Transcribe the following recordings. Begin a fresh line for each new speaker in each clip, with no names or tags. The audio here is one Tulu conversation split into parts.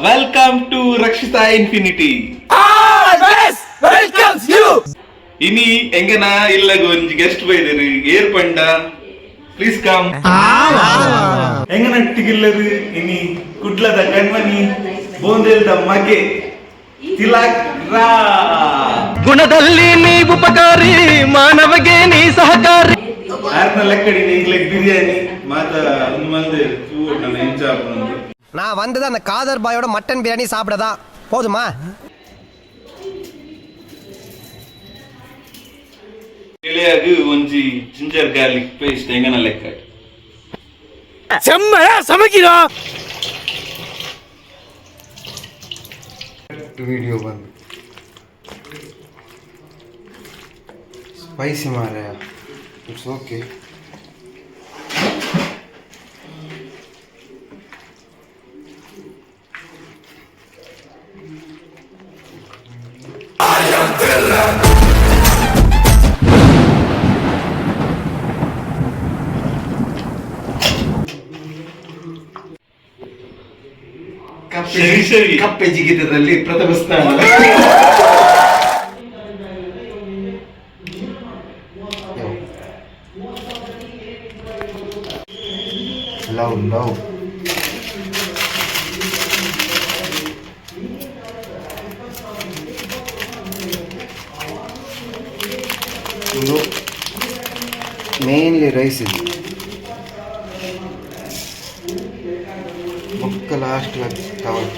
Welcome to Rakshita infinity. ಇನಿ ಎಂಗನ ಇಲ್ಲಗ ಒಂಜಿ ಗೆಸ್ಟ್ ಬೈದರು ಏರ್ ಪಂಡ ಪ್ಲೀಸ್ ಕಮ್. ಎಂಗನ ಟಿಗಿಲ್ಲರು ಇನಿ ಕುಡ್ಲದ ಕಣ್ಮನಿ ಬೋಂದೇಲ್ದ ಮಗೆ ತಿಲಕ್ ರಾ.
ಗುಣದಲ್ಲಿ ನೀ ಉಪಕಾರಿ, ಮಾನವಗೆ ನೀ ಸಹಕಾರಿ.
ಆರ್ನ ಲೆಕ್ಕಡಿ ಇಂಗ್ಲೆಗ್ ಬಿರಿಯಾನಿ ಮಾತ ಒಂದು ಮಂದೆ ನನ್ನ ಎಂಚ ಆಪುನಂದು.
நான் வந்தது அந்த காதர் பாயோட மட்டன் பிரியாணி சாப்பிட தான். போதுமா?
ಗೆಳೆಯಾಗ ಒಂಜಿ ಜಿಂಜರ್ ಗಾರ್ಲಿಕ್ ಪೇಸ್ಟ್ ಎಂಗನ ಲೆಕ್ಕ.
செம்மையா சமைக்கிறோம்.
ವಿಡಿಯೋ ಬಂದು ಸ್ಪೈಸಿ ಮಾರಾಯ, it's okay.
ಸರಿ ಸರಿ.
ಕಪ್ಪೆ ಜಿಗಿತದಲ್ಲಿ ಪ್ರಥಮ ಸ್ಥಾನ. Love love. ಇದು ಮೇನ್ಲಿ ರೈಸ್. ಇದು ಬೊಕ್ಕ ಲಾಸ್ಟ್ ಕವರ್.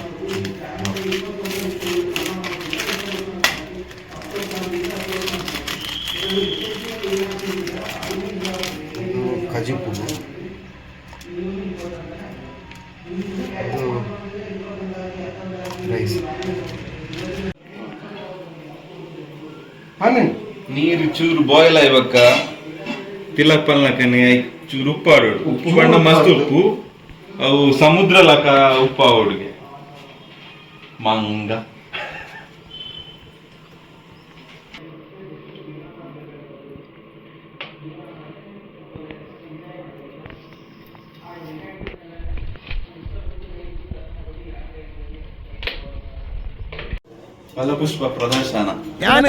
ಇದು ಕಜಿಪು, ಇದು ರೈಸ್. ಪನ್ನೊಂದು.
ನೀರು ಚೂರು ಬಾಯ್ಲ್ ಆಯ್ಬಕ್ಕ ತಿಲಕ್ ಪಲ್ನಕನೆ ಚೂರು ಉಪ್ಪು ಆಡೋಡು. ಉಪ್ಪು ಬಣ್ಣ ಮಸ್ತ್ ಉಪ್ಪು, ಅವು ಸಮುದ್ರ ಲಕ ಉಪ್ಪು ಆವೋಡುಗೆ ಮಂಗ. ಫಲಪುಷ್ಪ ಪ್ರದರ್ಶನ.
ഞാൻ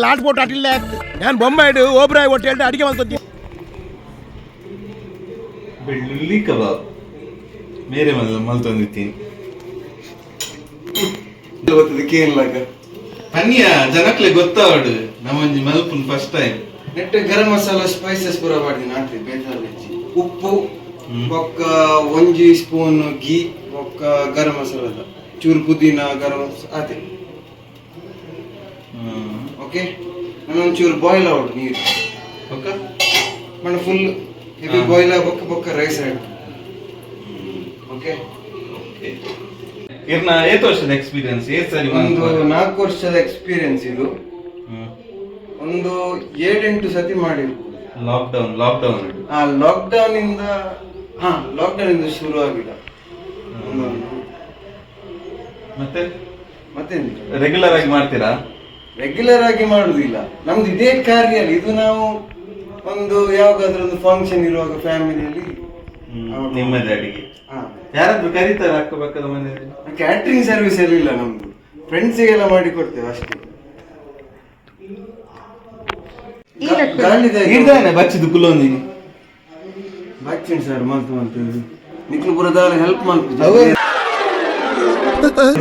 ലാട്ട് പോട്ടാട്ടില്ല. ഞാൻ ബൊമ്പായിട്ട് ഓബറായി ഒട്ടേട്ട് അടിക്കാൻ വന്നു.
ಬೆಳ್ಳುಳ್ಳಿ ಕಬಾಬ್ ಮೇರೆ ಮಲ್ ಮಲ್ತೊಂದಿತ್ತೀನಿ.
ಕೇಳಲಾಗ.
ಪನ್ಯ ಜನಕ್ಲೆ ಗೊತ್ತಾವಡು ನಮ್ಮೊಂಜಿ ಮಲ್ಪುನ್ ಫಸ್ಟ್ ಟೈಮ್.
ನೆಟ್ ಗರಂ ಮಸಾಲ ಸ್ಪೈಸಸ್ ಪೂರ ಮಾಡಿದ್ದೀನಿ ಆತ್ರಿ ಬೇಜಾರ್ ಉಪ್ಪು ಬೊಕ್ಕ ಒಂಜಿ ಸ್ಪೂನ್ ಘೀ ಬೊಕ್ಕ ಗರಂ ಮಸಾಲದ ಚೂರು ಪುದೀನ ಗರಂ ಆತೆ. ಓಕೆ, ನಾನು ಒಂಚೂರು ಬಾಯ್ಲ್ ಆವಡು ನೀರು.
ಓಕೆ.
ಮಣ್ಣ ಫುಲ್ ಹೆವಿ ಬಾಯ್ಲ್ ಬೊಕ್ಕ ಬೊಕ್ಕ ರೈಸ್ ಆಯ್ತು. ಓಕೆ.
ಇರ್ನ ಏತ್ ವರ್ಷದ ಎಕ್ಸ್ಪೀರಿಯನ್ಸ್? ಏತ್ ಸರಿ?
ಒಂದು 4 ವರ್ಷದ ಎಕ್ಸ್ಪೀರಿಯನ್ಸ್ ಇದು. ಒಂದು 7-8 ಸತಿ ಮಾಡಿರ್ಬೋದು.
Lockdown lockdown.
ಆ ಲಾಕ್ಡೌನ್ ಇಂದ, ಹಾ, ಲಾಕ್ಡೌನ್ ಇಂದ ಶುರು ಆಗಿಲ್ಲ ಒಂದೊಂದು.
ಮತ್ತೆ?
ಮತ್ತೆ?
ರೆಗ್ಯುಲರ್ ಆಗಿ ಮಾಡ್ತೀರಾ?
ರೆಗ್ಯುಲರ್ ಆಗಿ ಮಾಡುದಿಲ್ಲ. ನಮ್ದು ಇದೇ ಕಾರ್ಯ ಅಲ್ಲ ಇದು. ನಾವು ಒಂದು ಯಾವಾಗಾದ್ರೂ ಒಂದು ಫಂಕ್ಷನ್ ಇರುವಾಗ ಫ್ಯಾಮಿಲಿಯಲ್ಲಿ.
ನಿಮ್ಮದೇ ಅಡಿಗೆ? ಯಾರಾದ್ರೂ ಕರೀತಾರೆ ಅಕ್ಕಪಕ್ಕದ ಮನೆಯಲ್ಲಿ?
ಕ್ಯಾಟ್ರಿಂಗ್ ಸರ್ವಿಸ್ ಎಲ್ಲ ಇಲ್ಲ ನಮ್ದು. ಫ್ರೆಂಡ್ಸಿಗೆಲ್ಲ ಮಾಡಿ ಕೊಡ್ತೇವೆ ಅಷ್ಟೇ.
ಇರ್ದಾನೆ ಬಚ್ಚಿದು ಕುಲೊಂದಿನಿ.
ಬಚ್ಚಿನ ಸರ್ ಮಲ್ತು ಮಲ್ತು ನಿಕ್ಲು ಪುರದಾಲ ಹೆಲ್ಪ್ ಮಲ್ಪು.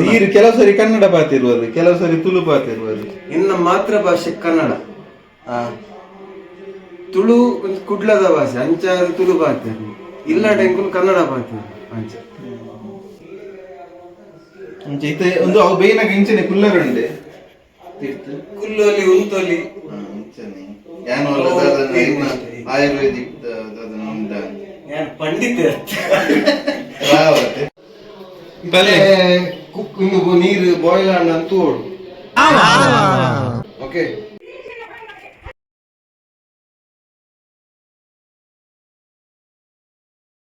ನೀರು ಕೆಲವು ಸರಿ ಕನ್ನಡ ಪಾತಿರುವುದು, ಕೆಲವು ಸರಿ ತುಳು ಪಾತಿರುವುದು.
ಇನ್ನು ಮಾತೃಭಾಷೆ ಕನ್ನಡ. ತುಳು ಒಂದು ಕುಡ್ಲದ ಭಾಷೆ. ಅಂಚಾದ ತುಳು ಬಾತೆ ಇಲ್ಲ ಡೆಂಕುಲು ಕನ್ನಡ ಬಾತೆ ಅಂಚ.
ಅಂಚ ಇತ್ತೆ ಒಂದು ಅವು ಬೇಯ್ನಾಗ ಇಂಚನೆ ಕುಲ್ಲರುಂಡೆ ತಿರ್ತು.
ಕುಲ್ಲೊಲಿ ಉಂತೊಲಿ.
ಅಂಚನೆ ಯಾನು ಅಲ್ಲ ದಾದನ ಇನ್ನ ಆಯುರ್ವೇದಿಕ್ ದಾದನ ಉಂಡ.
ಯಾನ್ ಪಂಡಿತ.
ರಾವತೆ. ಬಲ್ಲೆ.
ಕುಕ್ ಇನ್ನು ನೀರು ಬಾಯ್ಲ್ ಆಂಡ್ ಅಂತ ಓಡು. ಓಕೆ,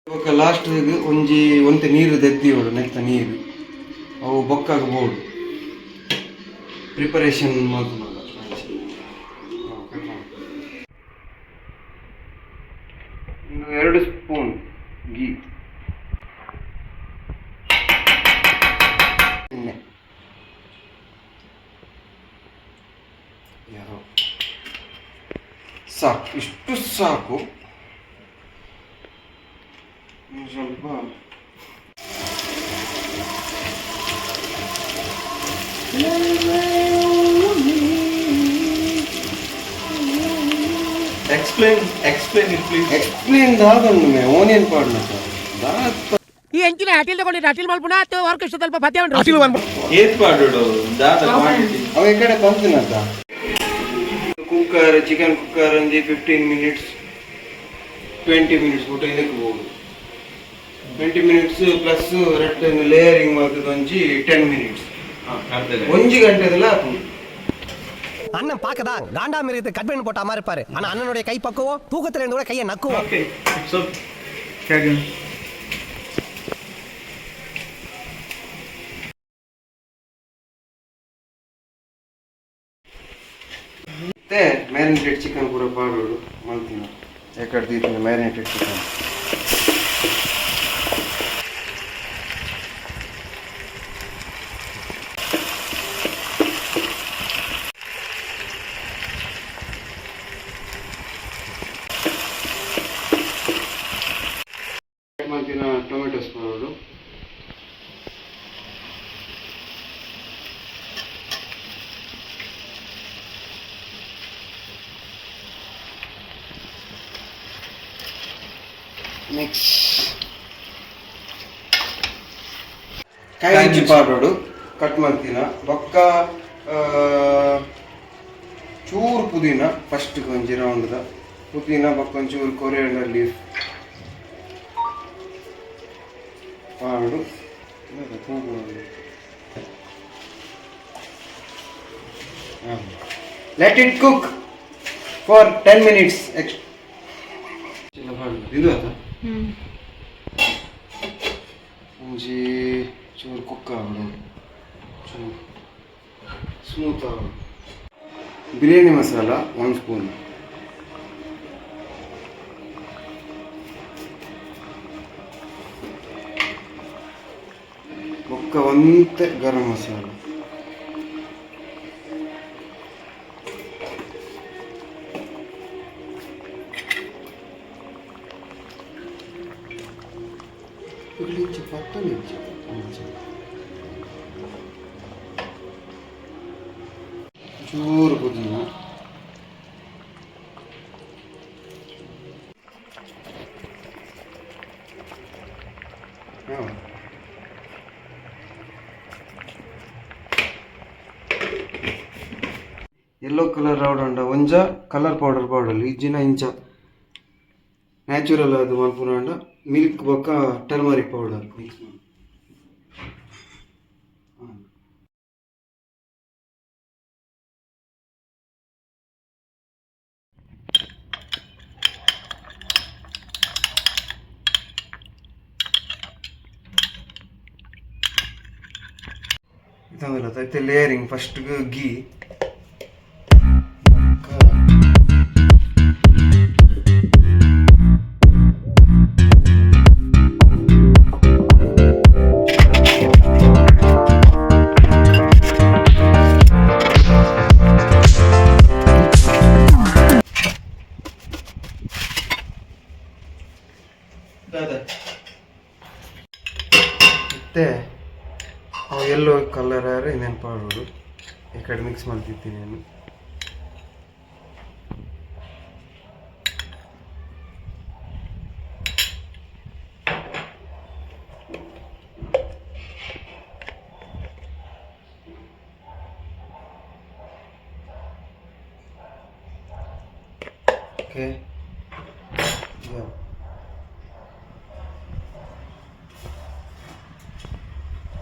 ಬೊಕ್ಕ ಲಾಸ್ಟ್ ಒಂಜಿ ಒಂತೆ ನೀರು ದೆದ್ದಿಯೋಡು. ನೆತ್ತ ನೀರು ಅವು ಬೊಕ್ಕಾಗ ಬೋಡು ಪ್ರಿಪರೇಷನ್ ಮಲ್ಪುನಗ. ಒಂದು 2 ಸ್ಪೂನ್ ಘೀ. ಸಾಕು, ಇಷ್ಟು ಸಾಕು. ಇನ್ನು ಸ್ವಲ್ಪ
Explain, explain it please.
Explain ದಾದೊಂದು onion ಪಾಡ್ನ ದಾದ.
ಈ ಎಂಚಿನ ಅಟಿಲ್ ತಗೊಂಡಿದ್ದು ಅಟಿಲ್ ಮಲ್ಪುಣ ಅಥವಾ ಆರ್ಕೆಸ್ಟ್ರಾ ಸ್ವಲ್ಪ ಪತ್ಯ ಉಂಟು.
ಅಟಿಲ್ ಬಂದ್ಬಿಡು.
ಏತ್ ಪಾಡೋಡು ದಾದ ಕ್ವಾಂಟಿಟಿ?
ಅವ ಈ ಕಡೆ ಪಂಪಿನಂತ cooker, chicken cooker ಒಂಜಿ 15 ಮಿನಿಟ್ಸ್, 20 ಮಿನಿಟ್ಸ್ ಬಿಟ್ಟು ಇದಕ್ಕೆ ಹೋಗುದು. 20 ಮಿನಿಟ್ಸ್ ಪ್ಲಸ್ ರೆಡ್ ಲೇಯರಿಂಗ್ ಮಾಡ್ತದೆ ಒಂಜಿ 10 ಮಿನಿಟ್ಸ್.
ಅರ್ಧ ಗಂಟೆ.
ಒಂಜಿ ಗಂಟೆದಲ್ಲ ಆಪುಂಡು.
அண்ணன் பாக்கதான் காண்டா மிருகத்தை கட் பண்ணி போட்ட மாதிரி இருப்பாரு. ஆனா அண்ணனுடைய கை பக்குவம் தூக்கத்துல இருந்து கூட கையை நக்குவோம்.
Okay, it's okay.
ಮತ್ತೆ ಮ್ಯಾರಿನೇಟೆಡ್ ಚಿಕನ್ ಪೂರ ಪಾಡೋಡು ಮಲ್ತಿನ ಎಕಡೆ ದೀತಿನ ಮ್ಯಾರಿನೇಟೆಡ್ ಚಿಕನ್. ಮಲ್ತಿನ ಟೊಮೆಟೊಸ್ ಪಾಡೋಡು. ಮಿಕ್ಸ್. ಕಾಯಿ ಮಿರ್ಚಿ ಪಾಡೋಡು, ಕಟ್ ಮಾಡ್ತೀನ. ಬೊಕ್ಕ ಚೂರು ಪುದೀನ, ಫಸ್ಟ್ ಒಂಜಿ ರೌಂಡ್ದ ಪುದೀನ, ಬೊಕ್ಕ ಒಂಚೂರು ಕೊರಿಯಂಡರ್ ಲೀಫ್ ಪಾಡು. Let it cook for 10 minutes. ಇದು ಆತ ಒಂಜಿ ಚೂರು ಕುಕ್ ಆವಡು, ಚೂರು ಸ್ಮೂತ್ ಆವಡು. ಬಿರಿಯಾನಿ ಮಸಾಲ 1 ಸ್ಪೂನ್. ಬೊಕ್ಕ ಒಂತೆ ಗರಂ ಮಸಾಲ. ಇಂಚ ಪತ್ತೊಂದು ಇಂಚ ಇಂಚ ಚೂರು ಪುದೀನ. ಹಾಂ. ಯೆಲ್ಲೋ ಕಲರ್ ರಾವಡಂಡ ಒಂಜ colour powder powder ಇಜ್ಜಿನ ಇಂಚ ನ್ಯಾಚುರಲ್ ಅದು ಮಲ್ಪುನಾಂಡ ಮಿಲ್ಕ್ ಬೊಕ್ಕ turmeric powder mix. ಇದೊಂದಿಲ್ಲ ಐತೆ. Layering first ghee. ಮತ್ತೆ ಅವು ಎಲ್ಲೋ ಕಲರ್ ಇನ್ನೇನು ಪಾಡೋದು. ಈ ಕಡೆ ಮಿಕ್ಸ್ ಮಾಡ್ತಿದ್ದೀನಿ ನಾನು. ಓಕೆ.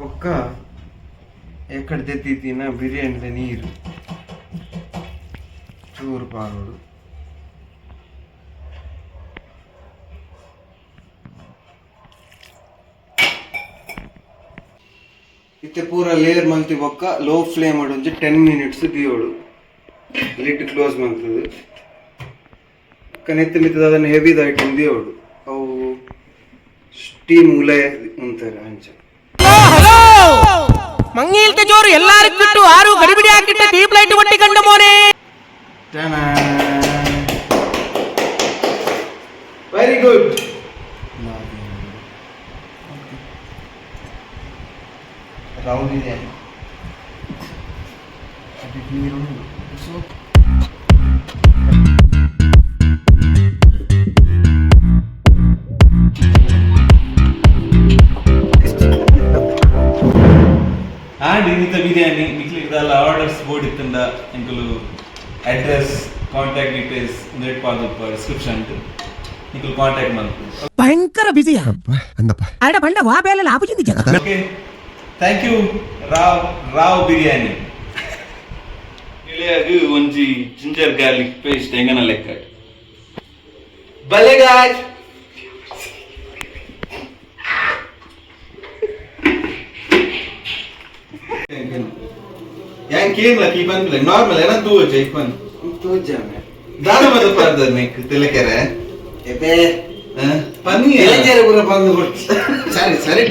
ಒಕ್ಕ ಎಕ್ಕಡೆ ತೆತ್ತಿತ್ತಿನ ಬಿರಿಯಾನಿದ ನೀರು ಚೂರು ಪಾಡೋಡು. ಇತ್ತೆ ಪೂರ ಲೇಯರ್ ಮಲ್ತಿ ಬೊಕ್ಕ ಲೋ ಫ್ಲೇಮ್ ಒಂಜಿ 10 ಮಿನಿಟ್ಸ್ ದಿಯೋಡು, ಲಿಡ್ ಕ್ಲೋಸ್ ಮಲ್ತದು. ನೆತ್ತಿ ಮಿತ್ತದ ಅದನ್ನು ಹೆವಿದ ಐಟಮ್ ದಿಯೋಡು, ಅವು ಸ್ಟೀಮ್ ಉಲೆ ಉಂತಾರೆ ಅಂಚ.
ಮಂಗೀಲ್ತ ಜೋರು ಎಲ್ಲಾರು ಬಿಟ್ಟು ಆರು ಗಡಿಬಿಡಿ ಹಾಕಿಟ್ಟ ಟ್ಯೂಬ್ ಲೈಟ್ ಒಟ್ಟಿ ಕಂಡ ಮೋನೆ.
Ta-da!
Very good.
Round ಇದೆ.
ಆಂಡ್ ಇನ್ನಿತ ಬಿರಿಯಾನಿ ನಿಕ್ಲಿಗ್ದಾಲ ಆರ್ಡರ್ಸ್ ಬೋರ್ಡ್ ಇತ್ತಂಡ ಎಂಕುಲು ಅಡ್ರೆಸ್, ಕಾಂಟ್ಯಾಕ್ಟ್ ಡೀಟೇಲ್ಸ್ ನೆಟ್ ಪಾದುಪ್ಪ ಡಿಸ್ಕ್ರಿಪ್ಷನ್, ನಿಕುಲು ಕಾಂಟ್ಯಾಕ್ಟ್ ಮಲ್ಪು.
ಭಯಂಕರ ಬಿಸಿಯಾ.
ಅಂದಪ್ಪ.
ಅಡ ಬಂಡ ವಾ ಬೇಲೆ ಆಪುಜಿಂದಿ.
Okay, thank you Rao Rao biryani. ಇಳಿಯಾಗ ಒಂಜಿ ಜಿಂಜರ್ ಗಾರ್ಲಿಕ್ ಪೇಸ್ಟ್ ಹೆಂಗನ ಲೆಕ್ಕ ಬಲೆ ಗಾಜ್. ಯಾನ್ ಕೇನ್ಲ ಕೀ ಬಂದ್ಲೆ ನಾರ್ಮಲ್ ಏನ ತೂವಚ್ಚ ಇಪ್ಪನ್.
ತೋಜಾಮೆ.
ದಾದ ಮದ ಪಾರ್ದ ನೆಕ್ ತಿಲಕೆರೆ.
ಎಬೆ.
ಪನ್ನಿ.
ಎಲೆಜಾರೆ ಪೂರ ಬಂದು ಕೊಡ್ತಿ. ಸರಿ ಸರಿ.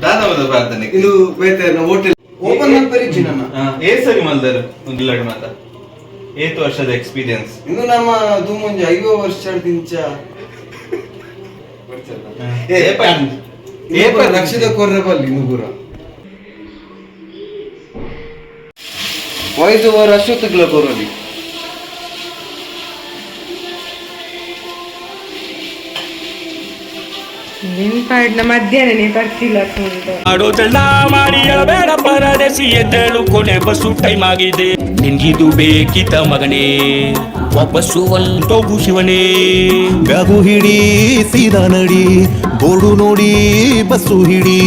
ದಾದ ಮದ ಪಾರ್ದ ನೆಕ್.
ಇದು ಬೇತೆ ಹೋಟೆಲ್ ಓಪನ್ ಮಲ್ಪರಿಜ್ಜಿ ನನ್ನ.
ಏ ಸರಿ ಮಲ್ದರು ಒಂದು ಲಡ್ ಮಾತ ಏತು ವರ್ಷದ ಎಕ್ಸ್ಪೀರಿಯನ್ಸ್?
ಇನ್ನು ನಮ್ಮ ದುಮ್ಮೊಂಜಿ 50 ವರ್ಷ ದಿಂಚ.
ಏ
ಲಕ್ಷದ ಕೊರ್ರೆ ಬಲ್ಲಿ ಇನ್ನು ಪೂರ ವಯಸ್ಸು ವರ ಅಶ್ವತ್ಥಗಳ ಕೊರಲಿ.
ನೆನ್ಪಾಡ್ನ ಮಧ್ಯಾಹ್ನನೇ ಬರ್ತಿಲ್ಲ ಉಂಟು.
ಆಡೋದೆಲ್ಲ ಮಾಡಿ ಬೇಡ ಪರದೇಸಿ, ಎದ್ದೇಳು, ಕೊನೆ ಬಸ್ಸು ಟೈಮ್ ಆಗಿದೆ. ನಿನ್ಗಿದು ಬೇಕಿತ ಮಗನೇ, ವಾಪಸ್ಸು ಹೋಗು ಶಿವನೇ.
ಬ್ಯಾಗು ಹಿಡಿ, ಸೀದಾ ನಡಿ, ಬೋರ್ಡು ನೋಡಿ ಬಸ್ಸು ಹಿಡಿ.